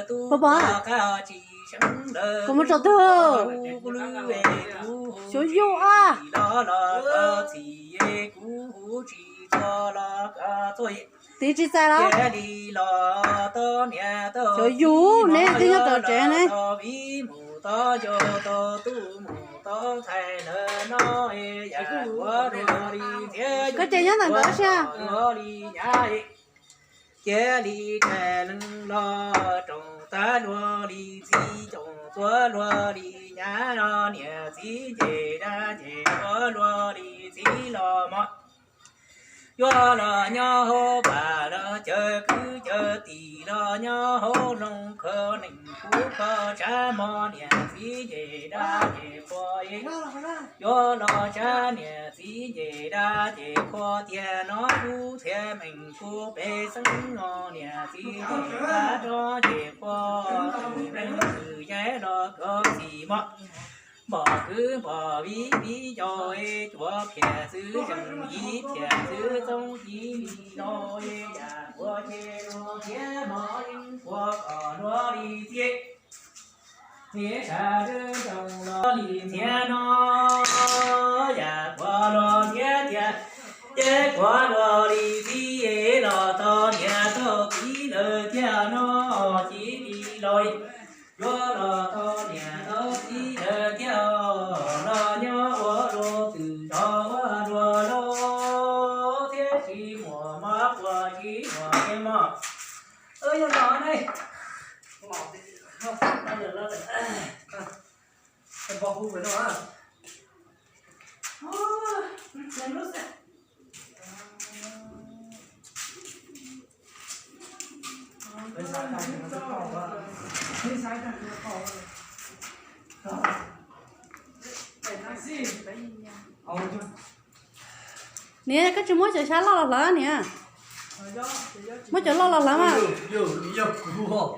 Pom pom, koj mus tsaus twg? Xyov yus a. Tiv tsis txais los? Xyov yus ne, twb nyob tom tsev ne. Koj ces nyob ntawm nkawd sia. Cia li rais leej los roos tag luag li txiv, coom txuav luag li nyav, niam txiv nce dab ces txuav luag li txiv los mog. Yuav los nyob hauv pas los cawv kwv cawv tij, los nyob hauv loog kho neeg kub kho tshav mog, niam txiv nce dab ces qhua. Yuav los tshav niam txiv nce dab ces qhua tiag no, kuv txhiaj meej kuv pej xeem no, niam txiv nce dab rov ces qhua. Leej twg yav los koj txiv mog, npog kwv npog viv viv ncaus, cuav phiaj txwv zeej yim phiaj txwv txoov ci li no, yam kuav ces luag thiab mog, yeej kuav kom luag li txiv. Niam sab dwb nroos los li txiv no, yam kuav los thiab tiag, ces kuav luag li txiv los tau niam tau txiv lawm tiag no, ci li los. Yuav los tau niam tau txiv lawm tiag, los nyob ua luag twm zos ua luag loj, thiab tsis muaj mov quas tsis muaj kev mog. Yog no ne, niam, koj tsis muab cov xyab loj los hlawv niam? Muab cov loj los hlawv mas.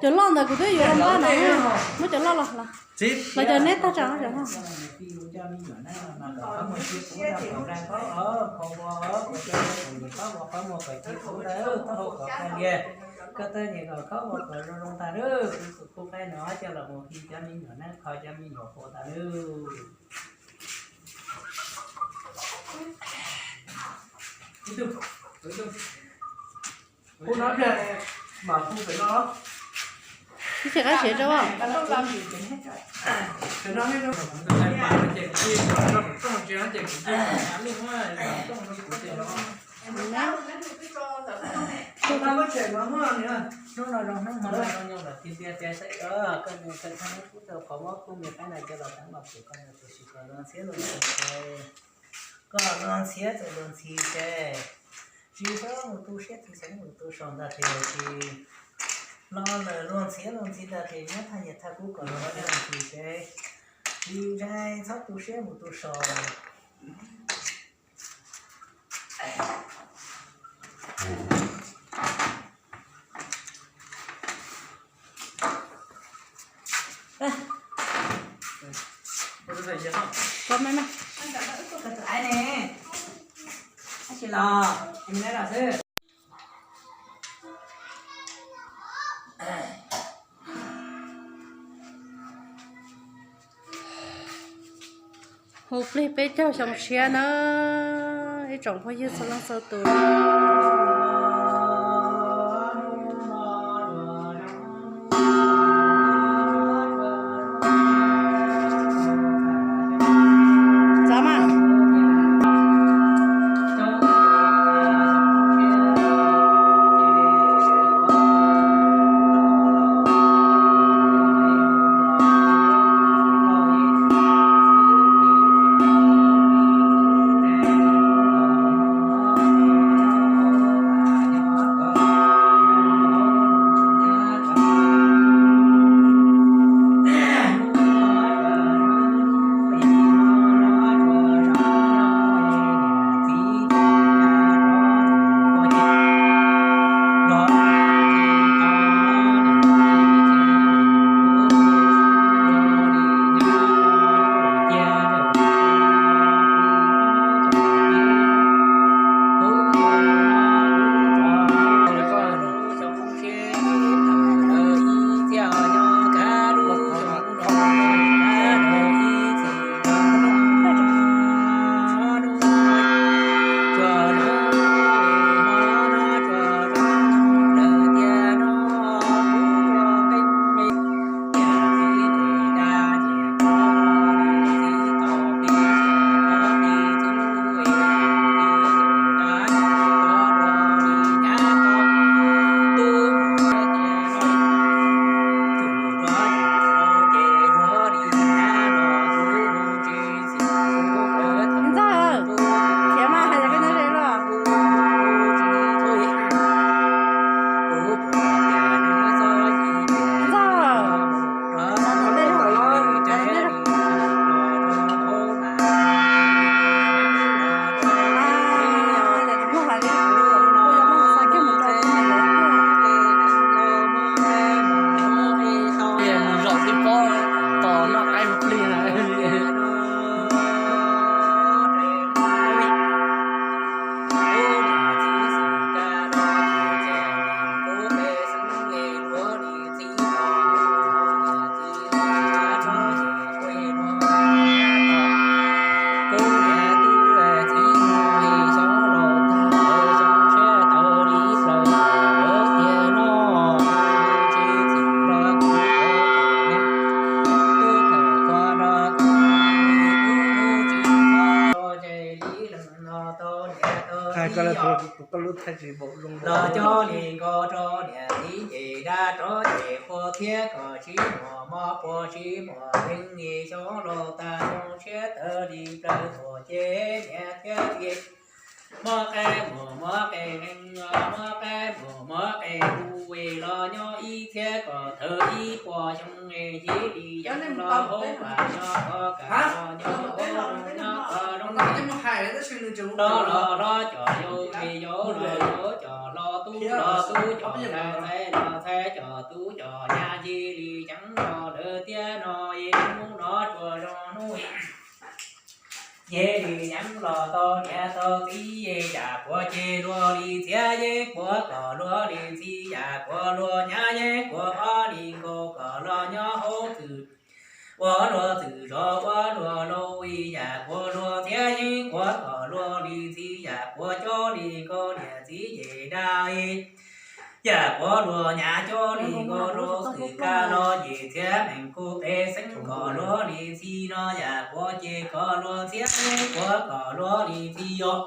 Cov loj ntawd kuv twb yuav npaj no, muab cov loj los hlawv. Los cov neb tag tsam no. Koj tej nyiam kom khaub ua kom zoo zoo tag lawm, kuv tus qub qaib no coj los mus hi cov me nyuam neeb kho cov me nyuam quas tas lawm. Ib txhia qab siav rau. Hnub no zoo hnub hmo no zoo nyob lawm tiag tiag tiag, koj mus kawm thaj neeb kub tau qhov muab kub me qaib na coj los teeb los pum koj mus tus sis koj luag ntxhiab luag ntxhi, koj luag ntxhiab txawm luag ntxhi ces tsis txhob mus tu siab tu xeeb mus tu saum ntag ces tsis los lawm luag ntxhiab luag ntxhi ntag ces nyob thaj niam thaj kub kom luag ntxhi ces tsis ntshai txhob tu siab mus tu saum. Koj me me. Tab sis los, me me los xwb. Hu plig peb caug xyoo tshiab na, ib tsoom phooj ywg txhua leej txhua tus. Txav mas. Los coj li nkaus rau niam txiv ces dab rov ces qhua thiab kom tsis muaj mob puas tsis muaj nkeeg li xyoo laus tas xyoo tshiab tawm li plaws tuaj ces niam thiab txiv mob qe muaj mob qe nkeeg, mob qe muaj mob qe hu los nyob ib txhiab kom tawm ib puas xyoo es cia li yeej los hauv pas nyob kom kam los nyob hauv nyob kom zoo los los los cov yau es yau los yau, cov los tub los tub, cov ntxhais los ntxhais, cov tub cov nyab cia li ceev los lawm tiam no es hnub no tsuas zoo hnub cia li yeej los tau niam tau txiv, yam kuav ces luag li txiav, yeej kuav kom luag li txi, yam kuav luag nyab, yeej kuav pab li nkaus kom los nyob hauv txwm ua luag txwm zov ua luag laus, yam kuav luag txiav, yeej kuav kom luag li txi, yam kuav coj li nkaus niam txiv ces dab, yam kuav luag nyab coj li nkaus rau xwm kab los ces txiav meem kuv pej xeem kom luag li txi no, yam kuav ces kom luag txiav, yeej kuav kom luag li txi os.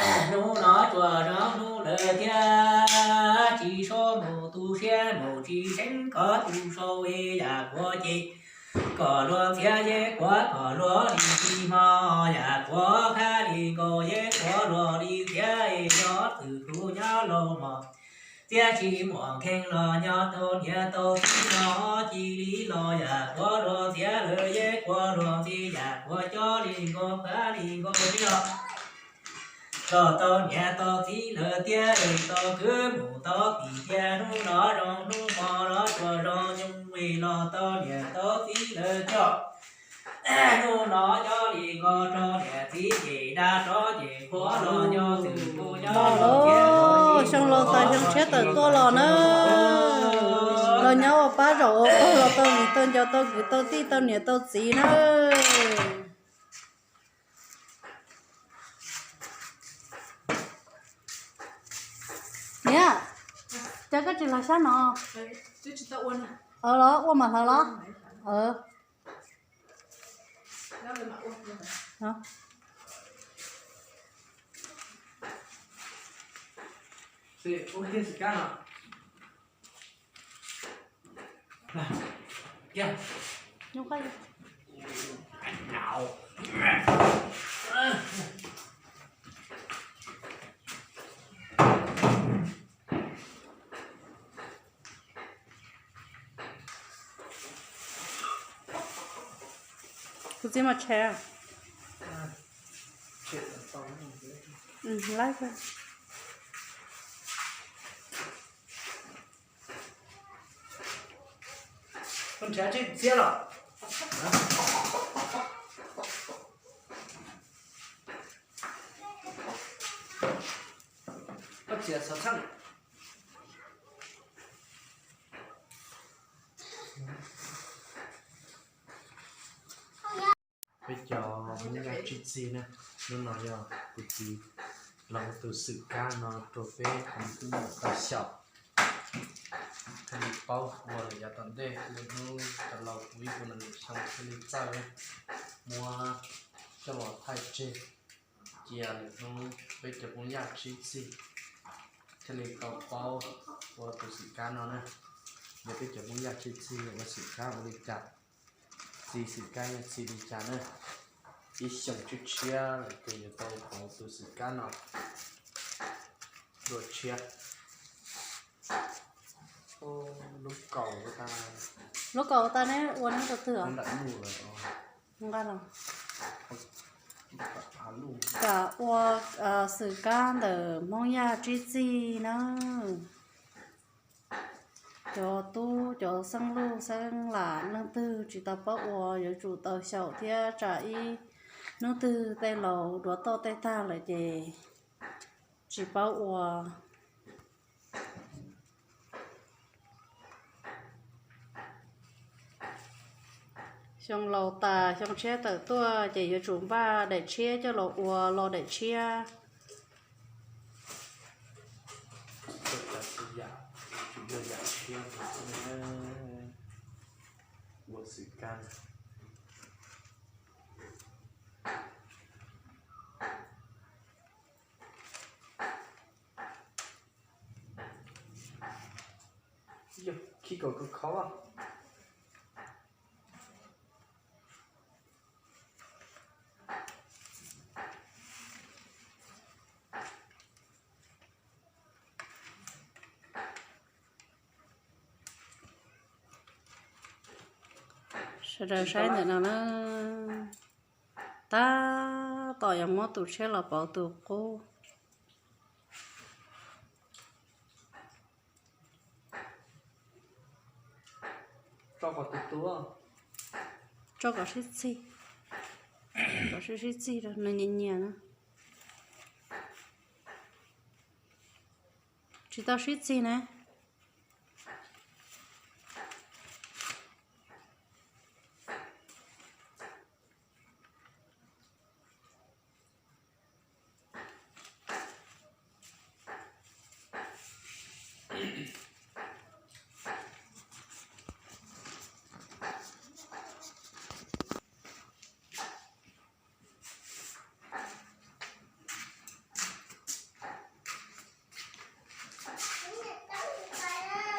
Hnub no tsuas zoo hnub lawm thiab, tsis txhob mus tu siab mus tsis seev kom tu sau, yam kuav ces kom luag txiav, yeej kuav kom luag li txi hmo, yam kuav qab li nkaus, yeej kuav luag li txiav, yog txwm hlub nyob laus mos txiav tsis muaj nkeeg los nyob tau niam tau txiv no cia li los, yam kuav luag txiav lawm, yeej kuav luag txi, yam kuav coj li nkaus pab li nkaus tib los los tau niam tau txiv lawm tiag, tau kwv mus tau tim tiag, hnub no zoo hnub hmo los tsuas zoo nyoog, los tau niam tau txiv lawm coj. Hnub no coj li nkaus rau niam txiv ces dab rov ces qhuav los nyob txwm tus nyob los xyoo laus tas xyoo tshiab tawm tuaj los na, los nyob ua pab zaum ua pog los tau viv tau ncaus tau kwv tau tij tau niam tau txiv na. Niam, cas koj tsis hlawv sab no? Los ua mas hlawv los. Kuv txiv mas tshe. Laib koj. Koj nrhiav tsib txiab los? Koj txiav xov txheej. Peb cov Hmoob Yaj Tsib Txij na, hnub no yog kuv txiv los ua tus xwm kab no rau peb cov Hmoob tau xyaum, thiaj li paub ua lawm yav tom ntej, lwm hnub cov laus puv ib puas nees nkaum xyoo thiaj li txawj muab coj los thaij tseg, cia lwm hnub peb cov Hmoob Yaj Tsib Txij thiaj li tau paub ua tus xwm kab no na. Yog peb cov Hmoob Yaj Tsib Txij ua xwm kab ua li cas, txi xwm kab yog txi li cas na. Ib xyoos tshiab tshiab lawm ces yuav tau paub tus xwm kab no dua tshiab. Lub kaus tas, lub kaus tas neb ua neb tus twg os? Nram nuj lawm. Nqa los. Kam ua xwm kab ntawm Hmoob Yaj Tsib Txij na. Cov tub cov xeeb luj xeeb lam leej twg tsis tau paub ua yuav tsum tau xyaum thiab, tsam ib hnub twg tej laus duav toj tej tag lawm ces tsis paub ua. Xyoo laus tas xyoo tshiab tawm tuaj ces yuav tsum npaj daim tshiab coj los ua lo daim tshiab. Ua xwm kab. Rau koj khov. Sawv daws saib ntawm no na, tab tom yuav muab tus tshiab los pauv tus qub. Tso kom sib txig, kom sib sib txig rau nws nyias nyias na. Tsis tau sib txig na.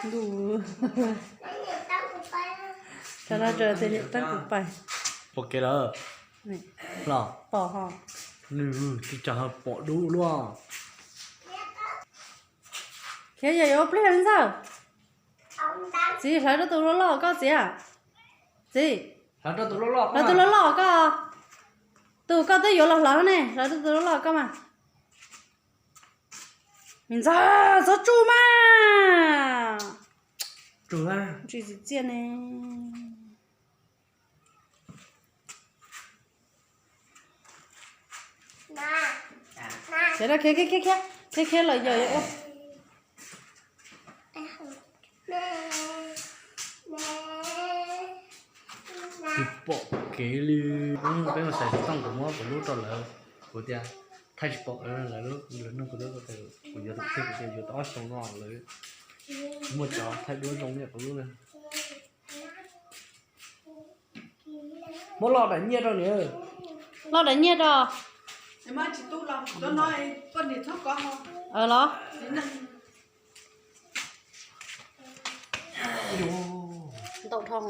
Ntuj, tsam no raws tias niam tab kuv pais. Pom kev lawm los pom ho. Nws tsis tsam pom dub luaj. Khiav yog yuav ua pliag li ntxawg. Txiv, hlawv rau tus loj loj koj txiv. Txiv, hlawv rau tus loj loj koj. Tus koj twb yuav los hlawv ne, hlawv rau tus loj loj koj mas. Me ntxawg, txhob tsuj mas. Tsis txiv txiaj ne. Khiav khiav khiav khiav khiav los yog. Tsis pom kev li. Peb mus xaiv xov tooj kuv muab kuv lub rau lawv, kuv tias thaij tsis pom lawv, lawv nug kuv lub, kuv yuav tus twg, kuv tias yuav tau ob xyoo no lawm. Muaj cov thaij duab zoo li kuv lub na. Muab loj daim nyiaj rau nws. Loj daim nyiaj rau. Los? Ntau dhau,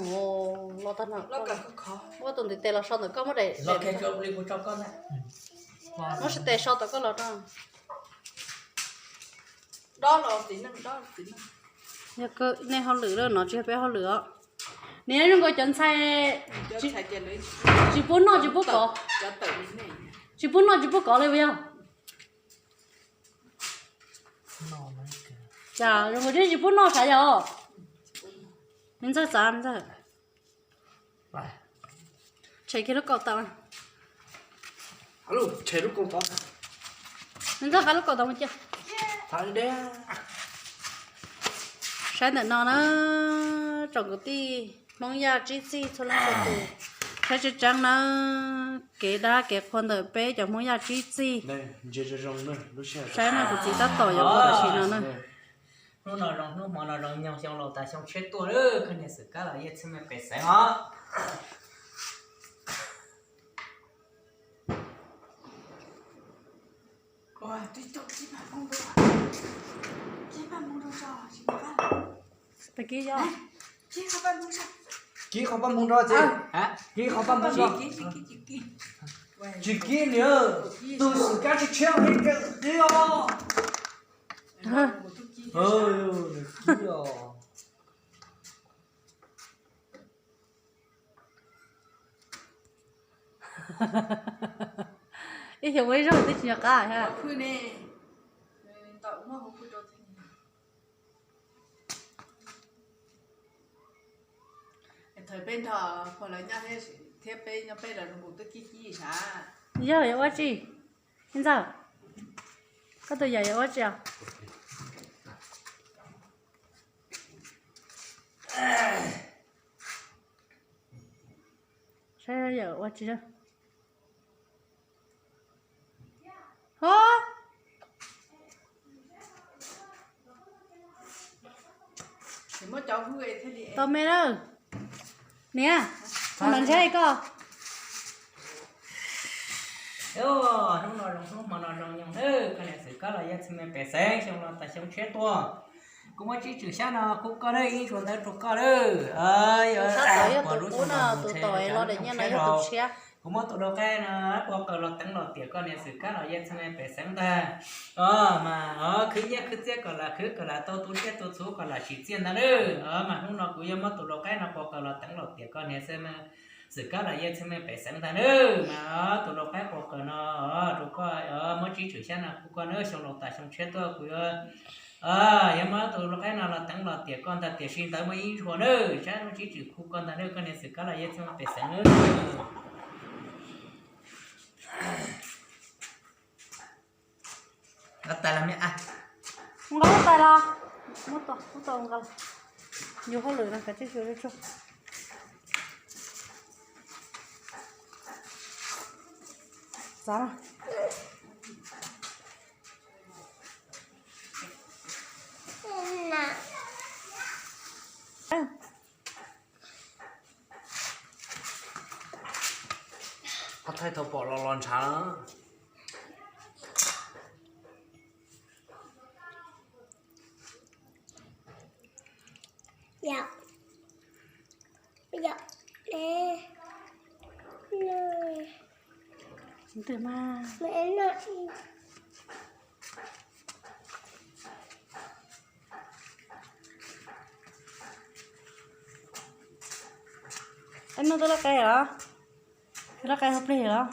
loj tag no. Muab tus ntiv tes los so ntawm koj, muab daim, muab sab tes so tawm koj los rau. Yog nej hauj lwm lawm no tsis yog peb hauj lwm os. Nws zoo nkaus cov ntxhais tsis pub noj tsis pub kov, tsis pub noj tsis pub kov li puas yog? Cas zoo nkaus tsis pub noj sav yog? Me ntxawg txav, me ntxawg. Tshem kiag lub kaus tau. Tshem lub kaus tau. Me ntxawg, qab lub kaus tau mus cia. Saib ntawm no na, tsoom kwv tij Hmoob Yaj tsib txij txhua leej txhua tus, saib tseeb tseeb na, kev dab kev qhua ntawm peb cov Hmoob Yaj tsib txij. Saib no, kuv txiv tab tom yuav ua tam sim no na. Hnub no zoo hnub hmo no zoo nyoog, xyoo laus tas xyoo tshiab tuaj, koj niam Xwm Kab los yeej txhiaj me pem xeev os. Kib qhov paj hmoov rau txiv. Kib qhov paj hmoov rau. Tsis kib niam, tus Xwm Kab tsis tshiab, kib os. Nws kib os. Ib xyoos ua ib zaug twb tsis nco qab thiab. Thaum peb nrog pog lawv nyob thiab peb nyob peb lawv zoo nkaus twb kib kib sav. Yog yuav ua tsi? Ntxawg, koj tus yawm yuav ua tsi os? Saib yawm ua tsi. Ho, tau me lawm. Niam, mus nrhiav koj. Hnub no zoo hnub hmo no zoo nyoog, koj niam Xwm Kab los yeej txhiaj me pem xeev, xyoo no tas xyoo tshiab tuaj. Kuv muab tsib tswm xyab no kuv koj na, ib ntshua ntawd rau koj na. Yog tus qub no, tus tom los nyiaj no yog tus tshiab. Kuv muab tus lau qaib no ua qaws los teev los tiam koj niam Xwm Kab los yej txheej me pem xeev ntag. Os mas os, khwv nyiaj khwv txiaj kom lam khwv kom lam tau tu siab tu txhuv kom lam sim txiaj ntag na. Os mas hnub no kuv yuav muab tus lau qaib no ua qaws los teev los tiam koj niam Xwm Kab los yej txheej me pem xeev ntag na. Mas os, tus lau qaib ua qaws no rau koj, muab tsib tswm xyab no kuv koj na, xyoo laus tas xyoo tshiab tuaj kuv yuav yuav muab tus lau qaib no los teev los tiam koj ntag, tiam sis ntawd muaj ib ntshua na, tsab muab tsib tswm kuv koj ntag na, koj niam Xwm Kab los yej txheej me pem xeev na. Nqa tais los me a. Nqa tais los. Muab tau, muab tau nqa los. Yus hauj lwm no kav tsij xyuas tshuaj. Txav na. Qhov thaij thaum pom los los ntshav na. Ib hnub twb laj qe los, laj qe hauv plig los.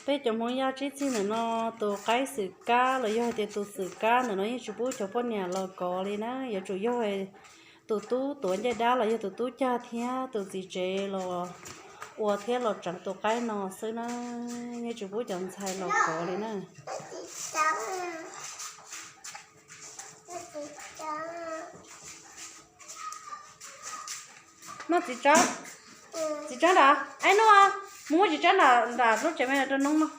Peb cov Hmoob Yaj tsib txig ntawm no, tus qaib Xwm Kab los yog hais tias tus Xwm Kab ntawm no yeej tsis pub cov poj niam los kov li na, yuav tsum yog tus tub tuav ncej dab los yog tus tub cag thiab tus txiv tsev los ua thiab los tseev tus qaib no xwb na, yeej tsis pub cov ntxhais los kov li na. Noj txiv tsab, txiv tsab nrad, aib noj, mus muab txiv tsab nram lub tsev me rau noob noj.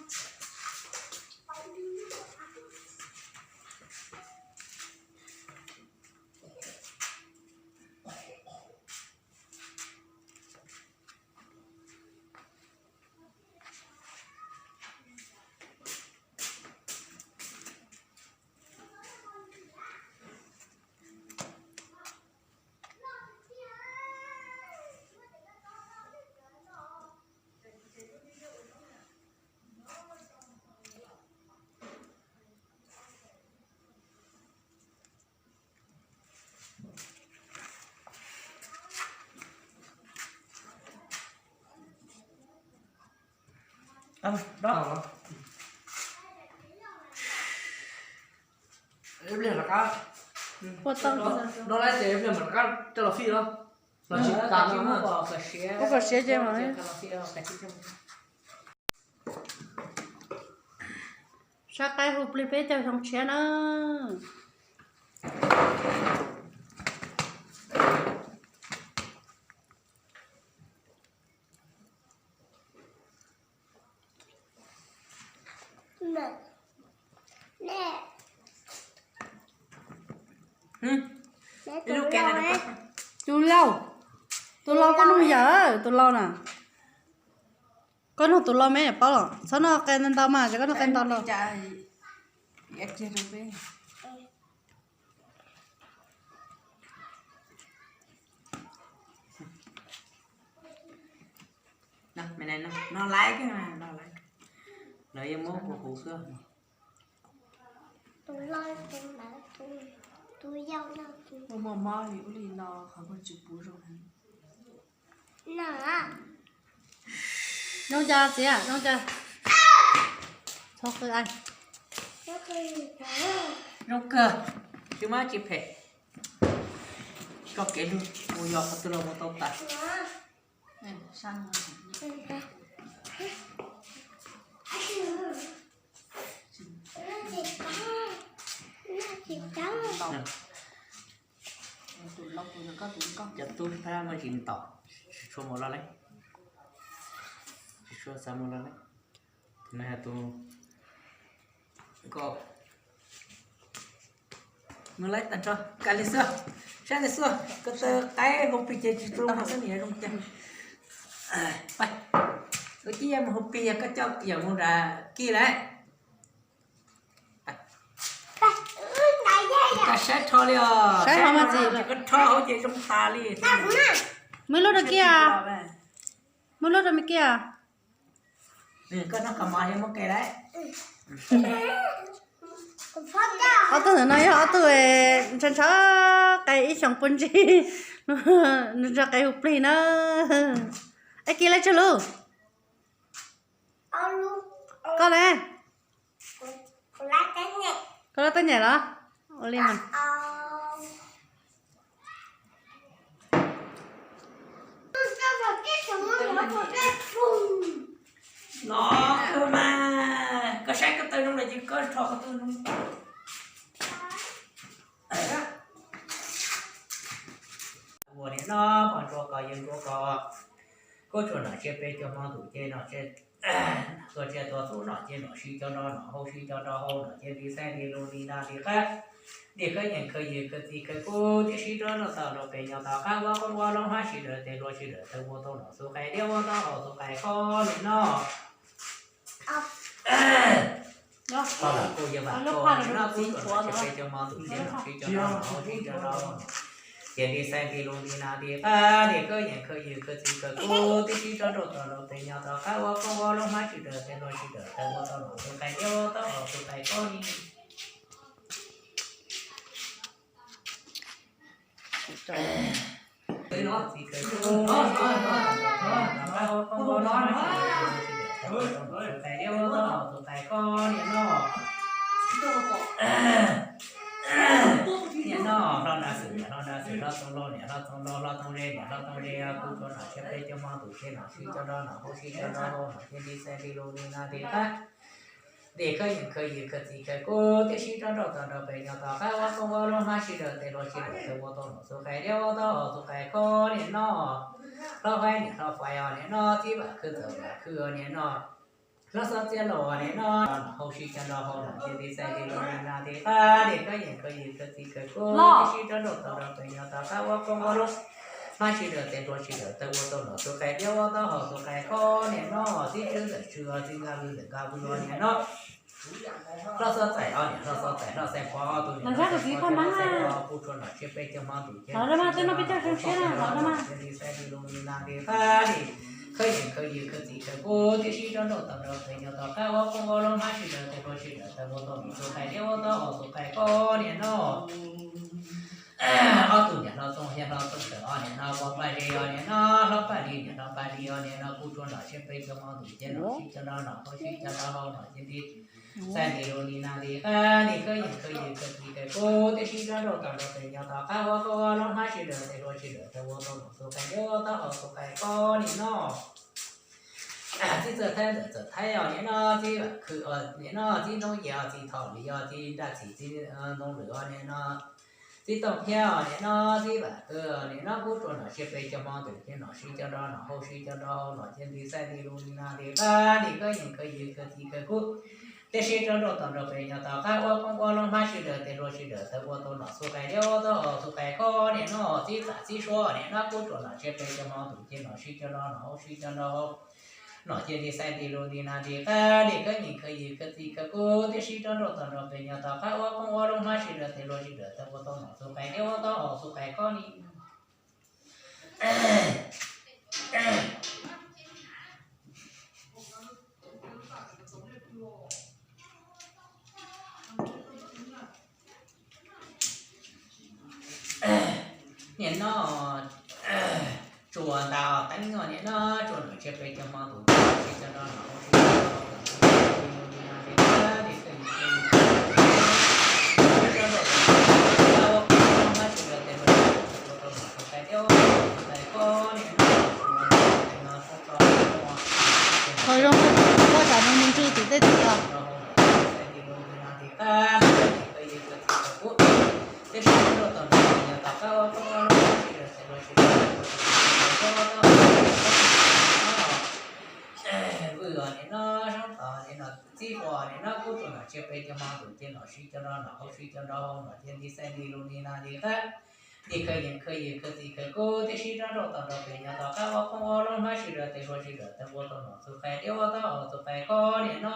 Ua tau. Ua kom siav ces mas. Sab qaib hu plig peb caug xyoo tshiab na. Tus lau, tus lau koj nug yawm, tus lau na. Koj nug tus lau me paub los, txhob noj qe ntau ntau mas, koj noj qe ntau los. Noj laiv, lawv yeej muab hu hu xwb. Muaj mob li ub li no qhov muag tsis puv zoo heev. Zoo cas txiv, zoo cas? Txhob qw. Zoo kawg, tsis mob tsis phem. Tso kev lug mus yos qhov twg los mus tau tas. Cov tub phab muaj tsis ntaus, tsis tshua mus lo lawm, tsis tshua xav mus lo lawm. Tus no yog tus nkauj. Mus lawm tag nrho, kav li xwb, saib li xwb, ko taw qaib hu plig ces tsis tshua mus xwb, nws yuav zoo cas. Ua ciav mus hu plig, yog koj coj yawm mus nram kij lawm. Saib rho li os, saib rho mas txiv, koj rho hauv ces zoo tas li. Muab lub rau kiag, muab lub rau me kiag. Koj noj koj mov thiab muab qe lawm. Ob tug ntawm no yog ob tug ntshaw ntshaw qe ib xyoos puag ntsis, ntshaw ntshaw qe hu plig na. Es kis lawv tsawg lub? Koj ne? Koj lub teeb nyem los? Ua li mas. No mas, koj saib koj taw zoo lawm ces koj rho koj taw zoo. Ua niam no, pog ntsuag koj yawg ntsuag koj, kuj tsuas nom tsiab peb caug hmo ntuj ces nom tsiab, tuaj tsiab tuaj txub nom ces nom sib cov no nom hau sib cov no hau nom ces nti xaib nti lus nti nas nti qab, nti khawb nyeem khawb yws khawb txiv khawb kub thiab sib rov rau tau rau pem nyob tom qab ua qoob ua loo hmab sib daws tes hlua sib daws taw ua tau nom xu qais diab ua tau haus xu qais koj niam no. Koj lam kuj yog vam koj niam no kuj tsuas nom tsiab peb caug hmo ntuj ces nom sib cov no nom hau sib cov no, ces nti xaib nti lus nti nas nti qab nti khawb nyeem khawb yws khawb txiv khawb kub thiab sib rov rau tau rau pem nyob tom qab ua qoob ua loo hmab sib daws tes hlua sib daws taw ua tau nom xu qais diab ua tau haus xu qais koj niam. Niam no, hlob nra xwm niam hlob nra xwm, hlob txoov laug niam hlob txoov laug, hlob txoov ze niam hlob txoov ze, kuj tsuas nom tsiab peb caug hmo ntuj ces nom sib cov no nom hau sib cov no hau nom ces nti xaib nti lus nti nas nti qab, nti khawb nyeem khawb yws khawb txiv khawb kub thiab sib rov rau tau rau pem nyob tom qab ua qoob ua loo hmab sib daws tes hlua sib daws taw ua tau nom xu qais diab ua tau haus xu qais koj niam no. Hlob Faib niam hlob Faib os niam no, txiv vam khwb ntxawm vam khwb os niam no, hlob Xob Txiab Laus os niam no, nom hau sib cov no hau nom ces nti xaib nti lus nti nas nti qab nti khawb nyeem khawb yws khawb txiv khawb kub thiab sib rov rau tau rau pem nyob tom qab ua qoob ua loo hmab sib daws tes hlua sib daws taw ua tau nom xu qais diab ua tau haus xu qais koj niam no, txiv tswv ntxawm tswv os txiv nkag vwm ntxawm nkag vwm os niam no. Hlob Xob Txaim os niam hlob Xob Txaim hlob Xais Pov tus niam hlob Xais Pov tus hlob Xais Pov kuj tsuas nom tsiab peb caug hmo ntuj ces nom sib cov no nom hau sib cov no hau nom ces nti xaib nti lus nti nas nti qab nti khawb nyeem khawb yws khawb txiv khawb kub thiab sib rov rau tau rau pem nyob tom qab ua qoob ua loo hmab sib daws tes hlua sib daws taw ua tau nom xu qais diab ua tau haus xu qais koj niam no. Ob tug niam hlob Txooj Hiab hlob Txooj Tawm os niam no, Pov Npaj Zeb os niam no, hlob Paj Lis niam hlob Paj Lis os niam no, kuj tsuas nom tsiab peb caug hmo ntuj ces nom sib cov no nom hau sib cov no hau nom ces nti xaib nti lus nti nas nti qab nti khawb nyeem khawb yws khawb txiv khawb kub thiab sib rov rau tau rau pem nyob tom qab ua qoob ua loo hmab sib daws tes hlua sib daws taw ua tau nom xu qais diab ua tau haus xu qais koj niam no. Txiv Txawj Thaib Ntxawm Txawm Thaib os niam no, txiv Vam Khwb os niam no, txiv Ntxoov Yias os, txiv Thaum Lis os, txiv Nraj Txim, txiv Ntxoov Lwm os niam no, txiv Tooj Phiab os niam no, txiv Vam Khwb os niam no, kuj tsuas nom tsiab peb caug hmo ntuj ces nom sib cov no nom hau sib cov no hau nom ces nti xaib nti lus nti nas nti qab nti khawb nyeem khawb yws khawb txiv khawb kub thiab sib rov rau tau rau pem nyob tom qab ua qoob ua loo hmab sib daws tes hlua sib daws taw ua tau nom xu qais diab ua tau haus xu qais koj niam no. Txiv Tam Txiv Suav niam no, kuj tsuas nom tsiab peb caug hmo ntuj ces nom sib cov no nom hau sib cov no hau nom ces nti xaib nti lus nti nas nti qab nti khawb nyeem khawb yws khawb txiv khawb kub thiab sib rov rau tau rau pem nyob tom qab ua qoob ua loo hmab sib daws tes hlua sib daws taw ua tau nom xu qais diab ua tau haus xu qais koj niam. Niam no, tsuas ntau teeb no niam no, tsuas nom tsiab peb caug hmo ntuj ces nom sib cov no nom hau sib cov no hau nom ces nti xaib nti lus nti nas nti qab nti khawb nyeem khawb yws khawb txiv khawb kub thiab sib rov rau tau rau pem nyob tom qab ua qoob ua loo hmab sib daws tes hlua sib daws taw ua tau nom xu qais diab ua tau haus xu qais koj niam no. Qhov zoo, koj tsam no me ntsis tim tej tim os. Vwm os niam no, Soob Tos niam no, Txib Ua niam no, kuj tsuas nom tsiab peb caug hmo ntuj ces nom sib cov no nom hau sib cov no hau nom ces nti xaib nti lus nti nas nti qab nti khawb nyeem khawb yws khawb txiv khawb kub thiab sib rov rau tau rau pem nyob tom qab ua qoob ua loo hmab sib daws tes hlua sib daws taw ua tau nom xu qais diab ua tau haus xu qais koj niam no.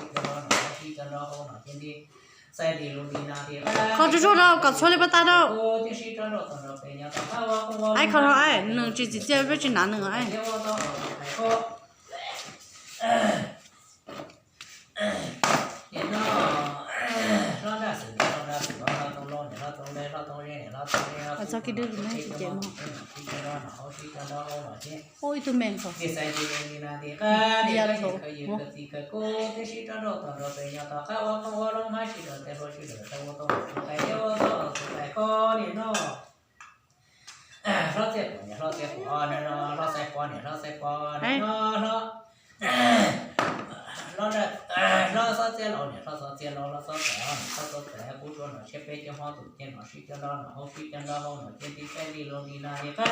Kho tsuag tsuag rau kom txhua li puas tag rau. Aib, kho rau aib, nws tsis tsim txiaj peb tsis hnav nws aib. Txog kiag dwb ne tsis ces mog. Ua ib tug me ntxhov. Ya thaum. Hlob txiaj quav niam hlob xaiv pov niam hlob xaiv pov niam hlob, hlob, hlob xob txiaj laus niam hlob xob txiaj laus hlob xob txais niam hlob xob txais kub rua nom tshiab peb cov hmob tus ceg nom sib cov nrog nom hauv sib cov nrog hauv nom cia nti saib nti lus nti nas nti qab,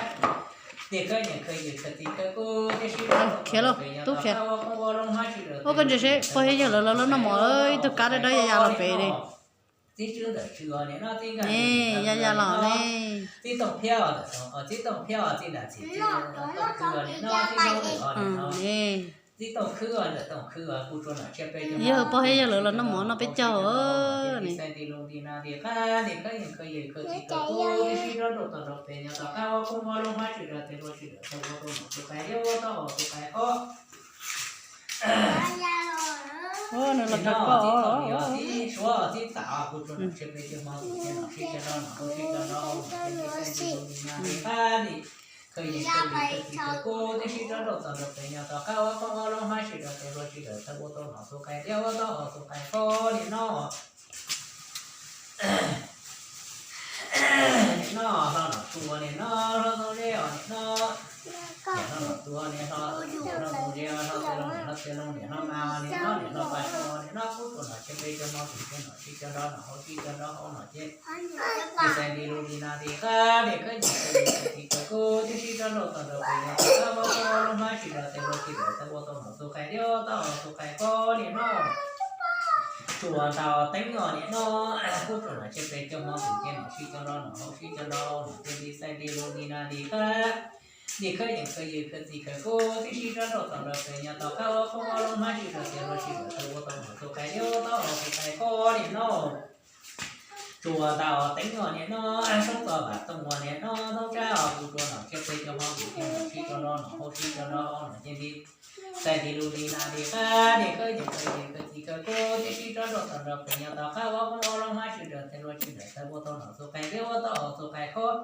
nti khawb nyeem khawb yws khawb txi khawb kub thiab sib rov khiav lauj, tub khiav. Ua koj ntsia seb pog Hej Yawg lawv los noj mov, ib tug kab dawb dawb ya ya los pem li. Ne, ya ya los ne. Yawg pog Hej Yawg lawv los noj mov noj peb caug ne. Nws los rau koj. Niam no hlob nom tsuas niam no hlob txob zeb os niam no. Niam no hlob nom tsuas niam hlob, niam hlob txob zeb hlob txia loo niam hlob txia loo niam hlob mas niam no niam hlob pas tsuas niam no kub rua nom tshiab peb cov hmob tus ceg nom sib cov nrog nom hauv sib cov nrog hauv nom ces nti xais nti lus nti nas nti qab nti khawb nti khawb nti khawb txi khawb kub thiab sib rov rau txog rau pem no tau qab ua qab ua lub hmab sib rau tes ua sib rau tau ua tau nom txu qais diab tau txu qais kub niam no. Tsuas ntau teeb os niam no, kub rua nom tshiab peb cov hmob tus ceg nom sib cov nrog nom hauv sib cov nrog hauv nom ces nti xais nti lus nti nas nti qab nti khawb yeem khawb yws khawb txi khawb kub thiab sib rov rau txog rau pem no tau qab ua qab ua lub hmab sib rau tes ua sib rau tau ua tau nom txu qais diab tau txu qais kub niam no. Tsuas ntau teeb os niam no, soob txog vam tooj os niam no, thoob tsab os kub rua nom tshiab peb cov hmob tus ceg nom sib cov nrog nom hauv sib cov nrog hauv nom ces nti xais nti lus nti nas nti qab nti khawb yeem khawb yws khawb txi khawb kub thiab sib rov rau txog rau pem no tau qab ua qab ua lub hmab sib rau tes ua sib rau tau ua tau nom txu qais diab ua tau txu qais kub.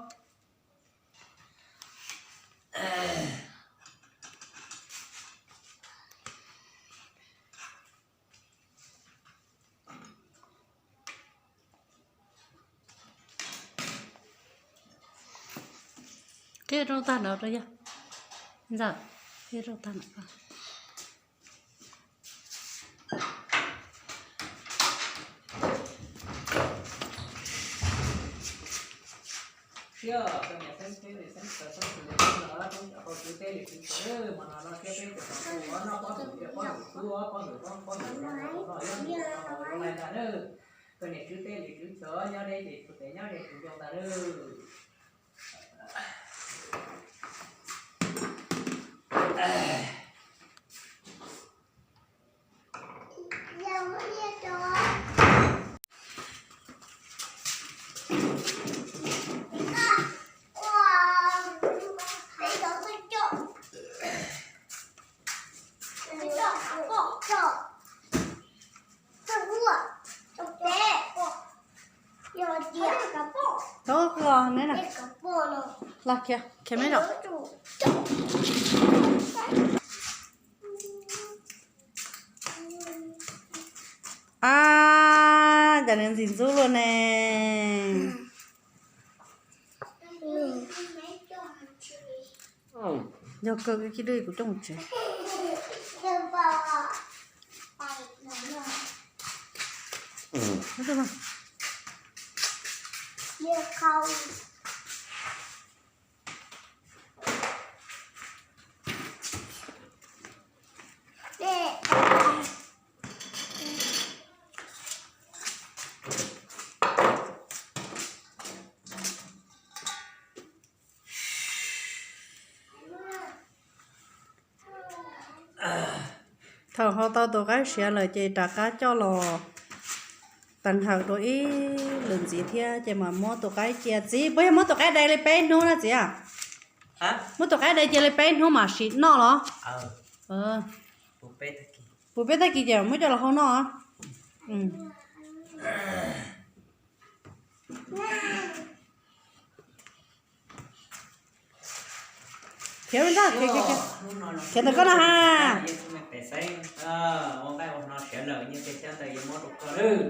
Qhib rau tag nrho rau yog. Ntxawm, qhib rau tag nrho. Koj niam xeeb teb li xeeb txawv xeeb txwv no, xeeb cov hauv tswv teb li tswv txawv, mas no no thiab peb cov no noj pob hwm, pob hwm tub, pob hwm hoob, pob hwm no yog ua lais ntag nawb. Koj niam tswv teb li tswv txawv, nyob deb ces tswv teb, nyob deb tswv zoo ntag nawb. Tau los ne na. Los kiag, kiag me los. A, cas nws ntxim ntxub luaj ne. Yog kawg kiag kuv coj mus tsev. Thaum hau tau tus qaib siav lawm ces rov qab coj los teev hawm dua ib lwm ntxiv thiab ces mam muab tus qaib cia. Txiv, puas yog muab tus qaib dai li peb hnub na txiv? Muab tus qaib dai cia li peb hnub mam sim noj los? Puas peb tag kis ces muab coj los hau noj. Khiav ntag, khiav, khiav, khiav ntawm koj na ha. Ua nqaij ua no siav lawm, nyiaj txiag xyab ntawv yuav muab rau koj lawm.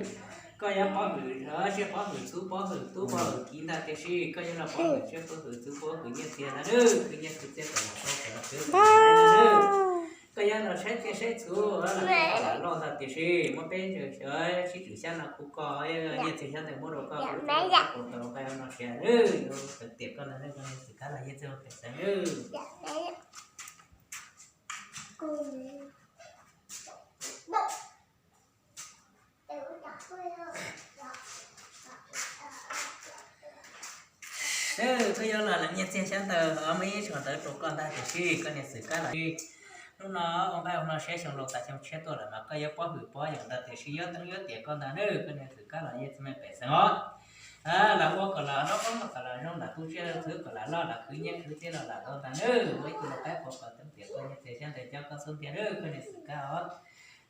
Koj yuav pob hwm, siab pob hwm, txhub pob hwm, tub pob hwm kiv ntag, tiam sis koj yuav los pob hwm, siab pob hwm, txhub pob hwm, nyiaj txiag ntag nawb. Kwv nyiaj kwv txiag kom los tau kom los twv nawb. Koj yuav los saib txiaj saib txhu, lam loj ntag, tiam sis muab peb sib tswm xyab no kuv koj, nyiaj txiag xyab ntawv muab rau koj, kuv tau ua nqaij ua no siav nawb, yuav tiam koj ntag nawb, koj niag txiv kab los yeej txiaj pem xeev nawb. Koj yuav los lawm, nyiaj txiag xyab ntawv muaj ib suab ntawv rau koj ntag, tiam sis koj niag txiv kab los, hnub no ua nqaij ua no siav xyoo laus tas xyoo tshiab tuaj lawm mas koj yuav pob hwm pob yoos ntag, tiam sis yuav teeb yuav tiam koj ntag nawb, koj niag txiv kab los yeej txiaj pem xeev os. Lam ua kom lam noj qoob kom lam zoo, lam tu tsiaj tu txhu kom lam loj, lam khwv nyiaj khwv txiaj los lam tau ntag nawb, ua ib tug lau qaib qhuav kom teeb tiam koj nyiaj txiag xyab ntawv coj koj xub ntiag nawb, koj niag txiv kab os.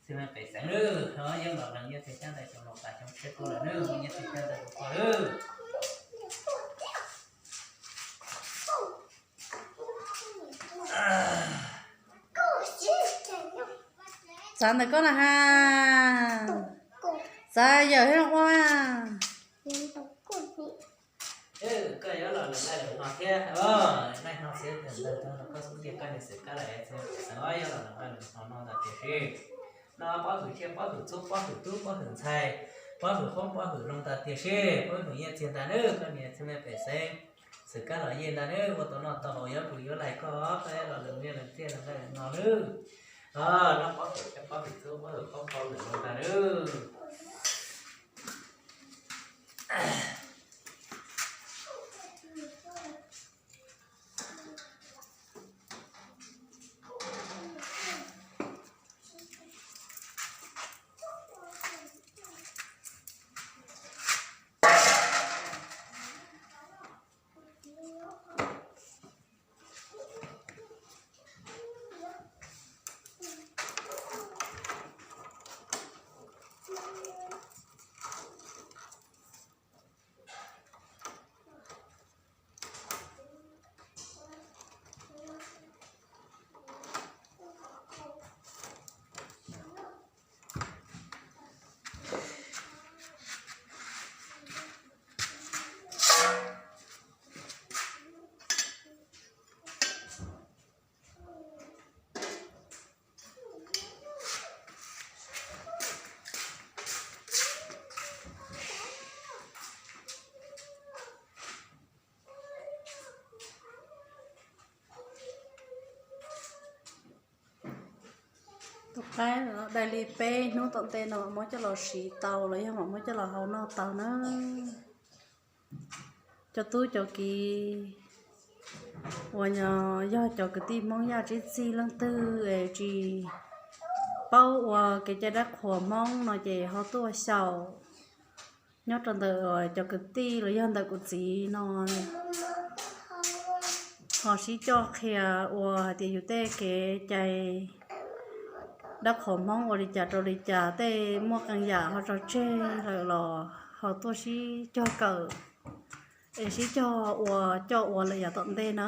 Txiaj pem xeev nawb, yuav los lawm, nyiaj txiag xyab ntawv xyoo laus tas xyoo tshiab tuaj lawm nawb, nyiaj txiag xyab ntawv rau koj nawb. Txav ntawm koj na ha. Txav yawm thiab ua. Koj yuav los lawm nqaij lwm hno thiab, nqaij hno xiav ntawd tau koj xub ntiag, koj niag txiv kab los yeej txiaj pem xeev os, yuav los lawm nqaij lwm hno no ntag, tiam sis no pob hwm tsiaj, pob hwm txhub, pob hwm tub, pob hwm ntxhais, pob hwm qoob, pob hwm loo ntag, tiam sis pob hwm nyiaj txiag ntag nawb, koj niag txiaj pem xeev. Txiv kab los yeej ntag nawb, ua tau noj tau haus, yuav pw yuav lais koj, koj yuav los lawm nyiaj lawm txiaj lawm nqaij lawm hno nawb. Noj pob hwm tsiaj, pob hwm txhub, pob hwm qoob, pob hwm loo ntag nawb. Qaib no dai li peb hnub tom ntej no mam muab coj los siv tau los yog mam muab coj los hau noj tau na. Cov tub cov kiv uas yog cov kwv tij Hmoob Yaj tib txhia leej twg es tsis paub ua kev cai dab qhuas Hmoob no ces ho tuaj xyaum nyob rau ntawm cov kwv tij los yog ntawm kuv txiv no, ho sib coj qhia ua hais tias yus tej kev cai dab qhuas Hmoob ua li cas rau li cas, tej muaj qee yam ho tso tseg lawm los ho tuaj sib cog kawm es sib cog ua coj ua lawm yav tom ntej na.